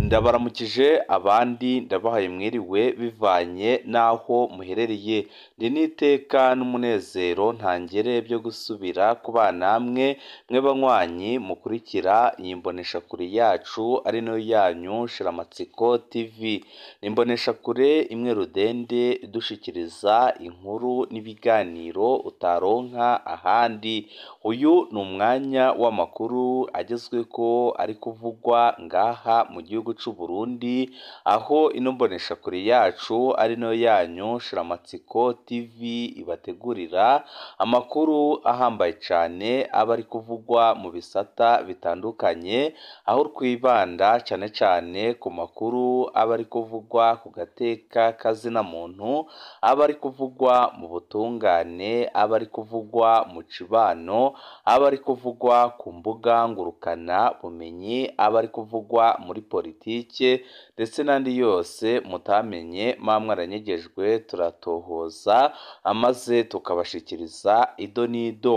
Ndabaramukije abandi ndabahaye mwiriwe bivanye n'aho muherereye, ndi n'iteka n'umunezero ntangere byo gusubira kubana namwe mwe banywanyi mukurikira iyi mboneshakure yacu ari nayo yanyu Shiramatsiko TV. Ni imboneshakure imwe rudende idushikiriza inkuru n'ibiganiro utaronka ahandi. Uyu ni umwanya w'amakuru agezweko ari kuvugwa ngaha mu gihugu c'u Burundi, aho ino mboneshakure yacu ari nayo yanyu Shiramatsiko TV ibategurira amakuru ahambaye cane aba ari kuvugwa mu bisata bitandukanye, aho twibanda cane cane ku makuru aba ari kuvugwa ku gateka kazina muntu, aba ari kuvugwa mu butungane, aba ari kuvugwa mu cibano, aba ari kuvugwa ku mbuga ngurukana bumenyi, aba ari kuvugwa muri politike ndetse n'andi yose mutamenye muba mwaranyegejwe, turatohoza maze tukabashikiriza ido n'ido.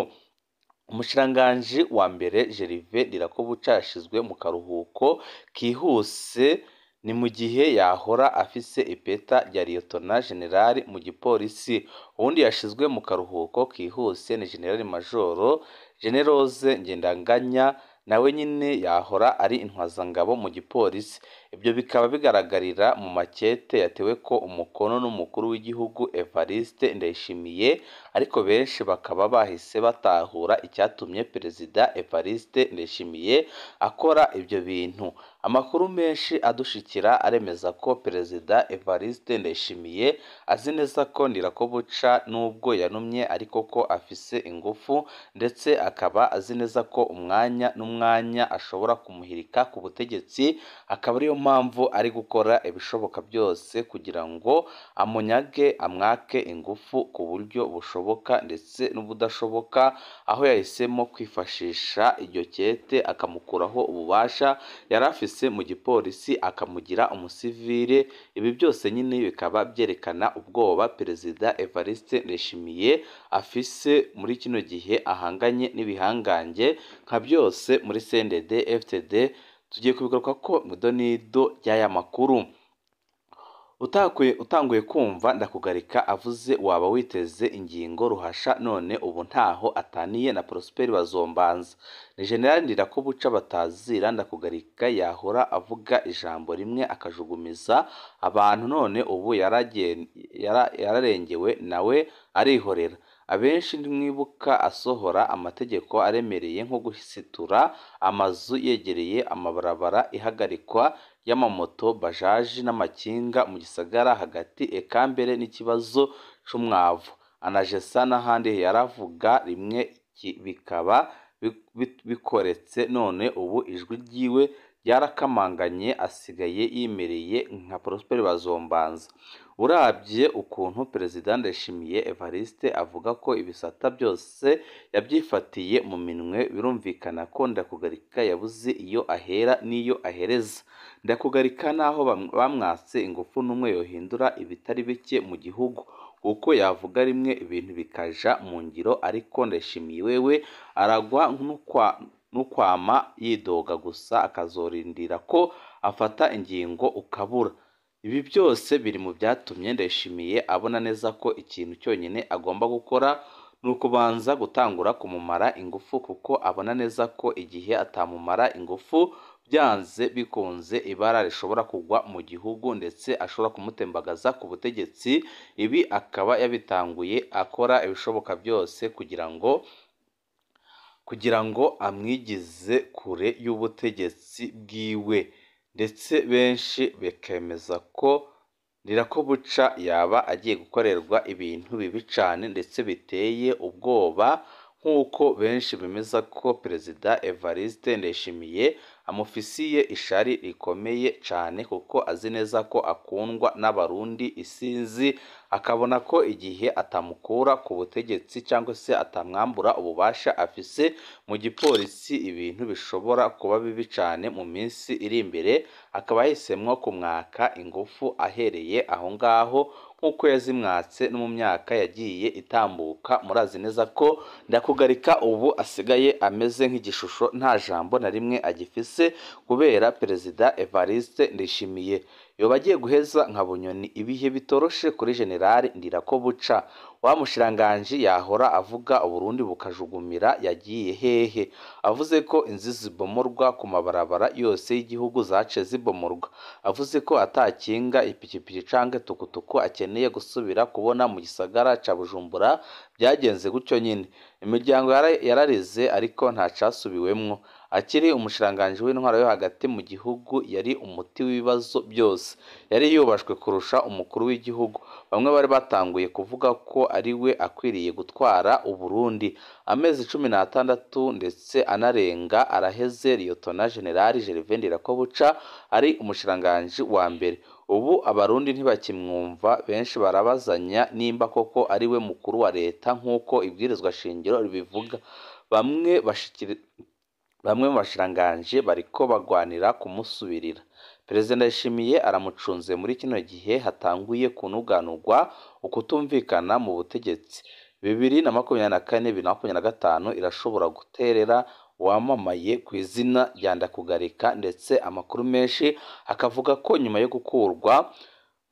Umushikiranganji wa mbere Gervais Ndirakobuca yashizwe mu karuhuko kihuse, ni mu gihe yahora afise ipeta rya Liyetona Jenerali mu gipolisi. Uwundi yashizwe mu karuhuko kihuse ni Jenerali Majoro Generose Ngendanganya, nawe nyine yahora ari intwazangabo mu gipolisi. Ibyo bikaba bigaragarira mu makete yateweko umukono n'umukuru w'igihugu Evariste Ndayishimiye, ariko benshi bakaba bahise batahura icyatumye Perezida Evariste Ndayishimiye akora ibyo bintu. Amakuru menshi adushikira aremeza ko Perezida Evariste Ndayishimiye azi neza ko Ndirakobuca nubwo yanumye ariko ko afise ingufu, ndetse akaba azi neza ko umwanya n'umwanya ashobora kumuhirika ku butegetsi, akaba ariyo mpamvu ari gukora ibishoboka byose kugira ngo amunyage, amwake ingufu ku buryo bushoboka ndetse n'ubudashoboka, aho yahisemo kwifashisha iryo kete akamukuraho ububasha yari afise mu gipolisi akamugira umusivile. Ibi byose nyine bikaba byerekana ubwoba Perezida Evariste Ndayishimiye afise muri kino gihe ahanganye n'ibihangange nka byose muri CNDD FDD. Tugiye kubigaruka ko mu idonido ry'aya makuru. Utanguye kumva Ndakugarika avuze waba witeze ingingo ruhasha, none ubu ntaho ataniye na Prosper Bazombanza. Ni Jenerali Ndirakobuca batazira Ndakugarika yahora avuga ijambo rimwe akajugumiza abantu, none ubu yararengewe nawe arihorera. Abenshi ntimwibuka asohora amategeko aremereye nko gusitura amazu yegereye amabarabara, ihagarikwa y'amamoto, bajaji n'amakinga mu gisagara hagati, eka mbere n'ikibazo c'umwavu anajesa n'ahandi yaravuga rimwe bikaba bikoretse, none ubu ijwi ryiwe ryarakamanganye asigaye yimereye nka Prosper Bazombanza. Urabye ukuntu Perezida Ndayishimiye Evariste avuga ko ibisata byose yabyifatiye mu minwe, birumvikana ko Ndakugarika yabuze iyo ahera n'iyo ahereza. Ndakugarika naho bamwatse ingufu n'umwe yohindura ibitari bike mu gihugu, kuko yavuga rimwe ibintu bikaja mu ngiro, ariko Ndayishimiye wewe aragwa n'ukwama yidoga gusa, akazorindira ko afata ingingo ukabura. Ibi byose biri mu byatumye Ndayishimiye abona neza ko ikintu cyonyine agomba gukora ni ukubanza gutangura kumumara ingufu, kuko abona neza ko igihe atamumara ingufu byanze bikunze ibara rishobora kugwa mu gihugu ndetse ashobora kumutembagaza ku butegetsi. Ibi akaba yabitanguye akora ibishoboka byose kugira ngo amwigize kure y'ubutegetsi bwiwe, ndetse benshi bakemeza ko Ndirakobuca yaba agiye gukorerwa ibintu bibi cane ndetse biteye ubwoba, nk'uko benshi bemeza ko Perezida Evariste Ndayishimiye amufisiye ishari rikomeye cane, kuko azi neza ko akundwa n'Abarundi isinzi, akabona ko igihe atamukura ku butegetsi cyangwa se atamwambura ububasha afise mu gipolisi ibintu bishobora kuba bibi cane mu minsi iri imbere, akaba yahisemwo kumwaka ingufu ahereye aho ngaho nk'uko yazimwatse no mu myaka yagiye itambuka. Murazi neza ko Ndakugarika ubu asigaye ameze nk'igishusho, nta jambo na rimwe agifise kubera Perezida Evariste Ndayishimiye. Yoba agiye guheza nka Bunyoni. Ibihe bitoroshe kuri General Ndirakobuca. Wa mushiranganji yahora avuga Uburundi bukajugumira yagiye hehe? Avuze ko inzu zibomorwa ku mabarabara yose y'igihugu zace zibomorwa. Avuze ko atakinga, ipikipiki canke tukutuku akeneye gusubira kubona mu gisagara ca Bujumbura. Byagenze gutyo nyine. Imiryango yararize ariko ntacasubiwemwo. Akiri umushiranganji w'intwaro yo hagati mu gihugu yari umuti w'ibibazo byose. Yari yubashwe kurusha umukuru w'igihugu. Bamwe bari batanguye kuvuga ko ari we akwiriye gutwara Uburundi. Amezi 16 ndetse anarenga araheze Liyotona General Gervais Ndirakobuca ari umushiranganji wa mbere. Ubu Abarundi ntibakimwumva, benshi barabazanya nimba koko ari we mukuru wa leta nk'uko ibwirizwa shingiro ribivuga. Bamwe mu bashiranganje bariko bagwanira kumusubirira. Perezida Ndayishimiye aramucunze muri kino gihe hatanguye kunuganurwa ukutumvikana mu butegetsi. 2024 2025 irashobora guterera uwamamaye ku izina rya Ndakugarika, ndetse amakuru menshi akavuga ko nyuma yo gukurwa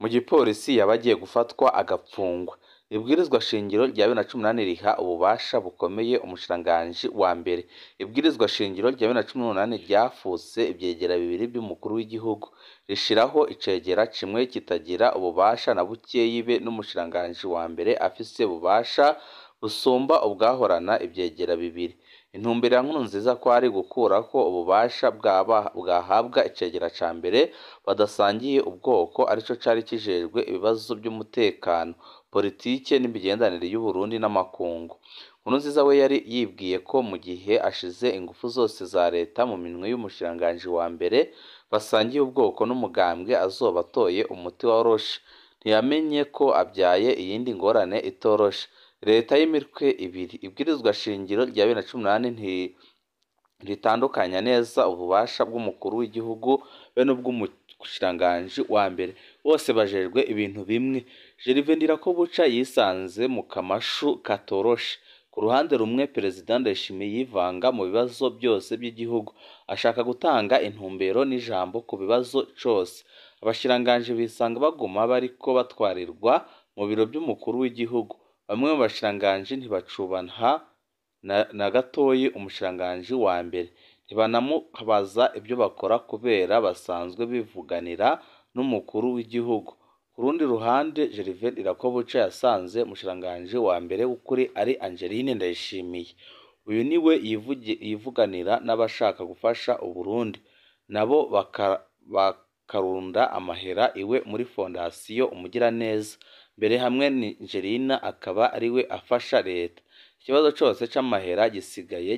mu gipolisi yaba agiye gufatwa agapfungwa. Ibwirizwa shingiro rya 2018 riha ububasha bukomeye umushiranganji wa mbere. Ibwirizwa shingiro rya 2018 ryafuse ivyegera bibiri by'umukuru w'igihugu, rishiraho icegera kimwe kitagira ububasha na bukeyi be n'umushiranganji wa mbere afise ububasha busumba ubwahorana ivyegera bibiri. Intumbero ya Nkurunziza ko ari gukurako ububasha bwahabwa icegera ca mbere badasangiye ubwoko, arico cari kijejwe ibibazo by'umutekano, politike n'imigenderanire y'Uburundi n'amakungu. Nkurunziza we yari yibwiye ko mu gihe ashize ingufu zose za leta mu minwe y'umushiranganji wa mbere basangiye ubwoko n'umugambwe azoba atoye umuti woroshe. Ntiyamenye ko abyaye iyindi ngorane itoroshe. Leta y'imitwe ibiri. Ibwirizwa shingiro rya 2018 ntiritandukanya neza ububasha bw'umukuru w'igihugu be n'ubw'umushiranganji wa mbere. Bose bajejwe ibintu bimwe. Gervais Ndirakobuca yisanze mu kamashu katoroshe. Ku ruhande rumwe Perezida Ndayishimiye yivanga mu bibazo byose by'igihugu, ashaka gutanga intumbero n'ijambo ku bibazo cose. Abashiranganji bisanga baguma bariko batwarirwa mu biro by'umukuru w'igihugu. Bamwe mu bashiranganji ntibacubaha na gatoyi umushiranganji wa mbere, ntibanamubaza ibyo bakora kubera basanzwe bivuganira n'umukuru w'igihugu. Ku rundi ruhande Gervais Ndirakobuca yasanze umushiranganji wa mbere w'ukuri ari Angeline Ndayishimiye. Uyu niwe yivuganira n'abashaka gufasha Uburundi, nabo bakarunda amahera iwe muri Fondasiyo Umugiraneza. Mbere hamwe ni Angelina akaba ariwe afasha leta. Ikibazo cose c'amahera gisigaye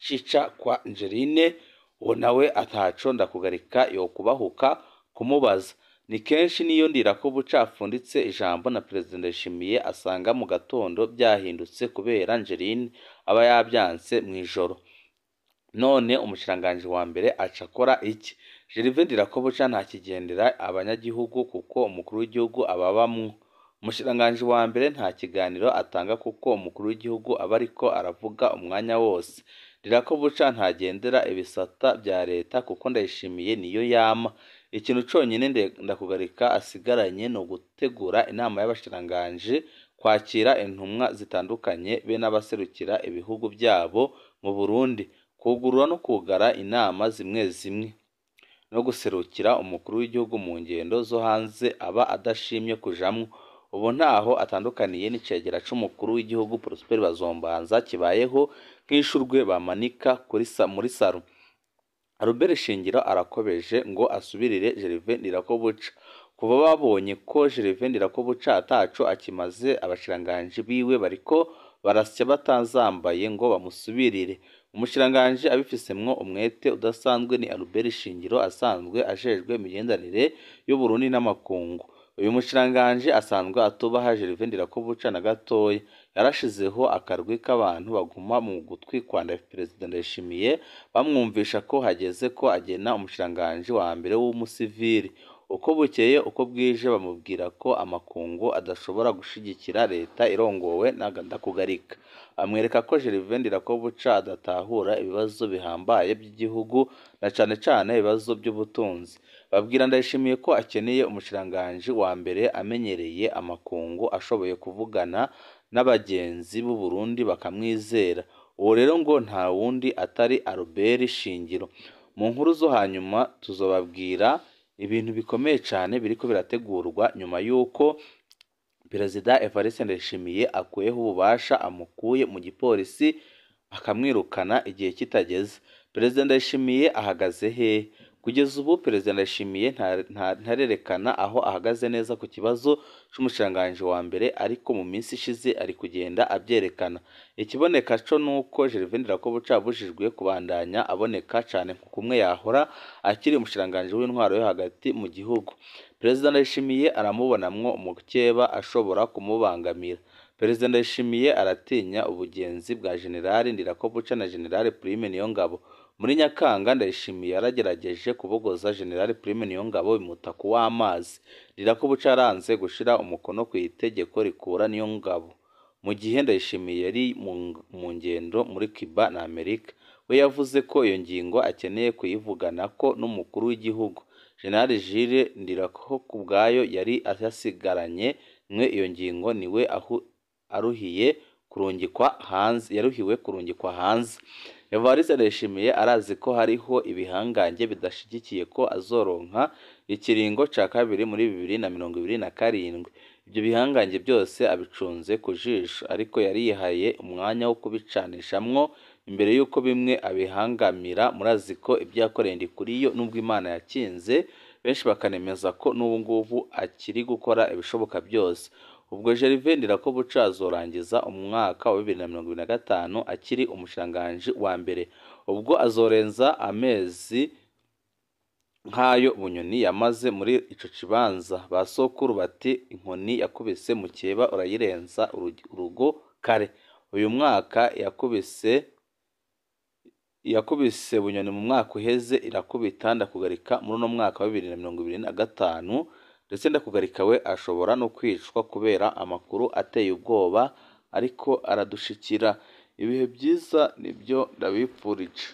cica kwa Angeline, uwo nawe ataco Ndakugarika yokubahuka kumubaza. Ni kenshi niyo Ndirakobuca apfunditse ijambo na Perezida Ndayishimiye asanga mu gatondo byahindutse kubera Angeline aba yabyanse mw'ijoro. None umushiranganji wa mbere aca akora iki? Gervais Ndirakobuca ntakigendera abanyagihugu kuko umukuru w'igihugu ababamwo. Umushiranganji wa mbere nta kiganiro atanga kuko umukuru w'igihugu aba ariko aravuga umwanya wose. Ndirakobuca ntagendera ibisata bya leta kuko Ndayishimiye niyo yama. Ikintu conyine Ndakugarika asigaranye ni ugutegura inama y'abashiranganji, kwakira intumwa zitandukanye be n'abaserukira ibihugu byabo mu Burundi, kugurura no kugara inama zimwe zimwe, no guserukira umukuru w'igihugu mu ngendo zo hanze aba adashimye kujamwo. Ubu ntaho atandukaniye n'icegera c'umukuru w'igihugu Prosper Bazombanza kibayeho nk'ishurwe bamanika muri saro. Albert Shingiro arakobeje ngo asubirire Gervais Ndirakobuca. Kuva babonye ko Gervais Ndirakobuca ataco akimaze, abashiranganji biwe bariko barasya batazambaye ngo bamusubirire. Umushiranganji abifisemwo umwete udasanzwe ni Albert Shingiro asanzwe ajejwe imigenderanire y'Uburundi n'amakungu. Uyu mushiranganji asanzwe atubaha Gervais Ndirakobuca na gatoya. Yarashizeho akarwi k'abantu baguma mu gutwi kwa Perezida Ndayishimiye bamwumvisha ko hageze ko agena umushiranganji wa mbere w'umusivili. Uko bukeye uko bwije bamubwira ko amakungu adashobora gushigikira leta irongowe na Ndakugarika. Bamwereka ko Gervais Ndirakobuca adatahura ibibazo bihambaye by'igihugu na cane cane ibibazo by'ubutunzi. Babwira Ndayishimiye ko akeneye umushikiranganji wa mbere amenyereye amakungu, ashoboye kuvugana n'abagenzi b'u Burundi bakamwizera. Uwo rero ngo nta wundi atari Albert Shingiro. Mu nkuru zo hanyuma tuzobabwira ibintu bikomeye cane biriko birategurwa nyuma y'uko Perezida Evariste Ndayishimiye akuyeho ububasha amukuye mu gipolisi akamwirukana igihe kitageze. Perezida Ndayishimiye ahagaze hehe? Kugeza ubu Perezida Ndayishimiye ntarerekana aho ahagaze neza ku kibazo c'umushikiranganji wa mbere, ariko mu minsi ishize ari kugenda abyerekana. Ikiboneka co nuko Gervais Ndirakobuca abujijwe kubandanya aboneka cane kumwe yahora akiri umushikiranganji w'intwaro yo hagati mu gihugu. Perezida Ndayishimiye aramubonamwo umukeba ashobora kumubangamira. Perezida Ndayishimiye aratinya ubugenzi bwa General Ndirakobuca na General Prime Niyongabo. Muri Nyakanga Ndayishimiye yaragerageje kubogoza General Prime Niyongabo bimuta kuw'amazi. Ndirakobuca yaranze gushira umukono ku itegeko rikura Niyongabo. Mu gihe Ndayishimiye yari mu ngendo muri Cuba na Amerika, we yavuze ko iyo ngingo akeneye kuyivuganako n'umukuru w'igihugu. General Jules Ndihokubwayo yari yasigaranye mwe iyo ngingo, niwe aruhiye kurungikwa hanze, yaruhiwe kurungikwa hanze. Evariste Ndayishimiye arazi ko hariho ibihangange bidashigikiye ko azoronka ikiringo ca kabiri muri 2027. Ibyo bihangange byose abicunze ku jisho, ariko yarihaye umwanya wo kubicanishamwo imbere y'uko bimwe abihangamira. Murazi ko ibyo yakoreye Ndikuriyo nubwo Imana yakinze, benshi bakanemeza ko n'ubu ngubu akiri gukora ibishoboka byose. Ubwo Gervais Ndirakobuca azorangiza umwaka wa 2025 akiri umushikiranganji wa mbere. Ubwo azorenza amezi nk'ayo Bunyoni yamaze muri ico kibanza. Ba sokuru bati inkoni yakubise mukeba urayirenza urugo kare. Uyu mwaka yakubise Bunyoni mu mwaka uheze, irakubita Ndakugarika muri uno mwaka wa 2025. Ndetse Ndakugarika we ashobora no kwicwa kubera amakuru ateye ubwoba ariko aradushikira. Ibihe byiza nibyo ndabipfurije.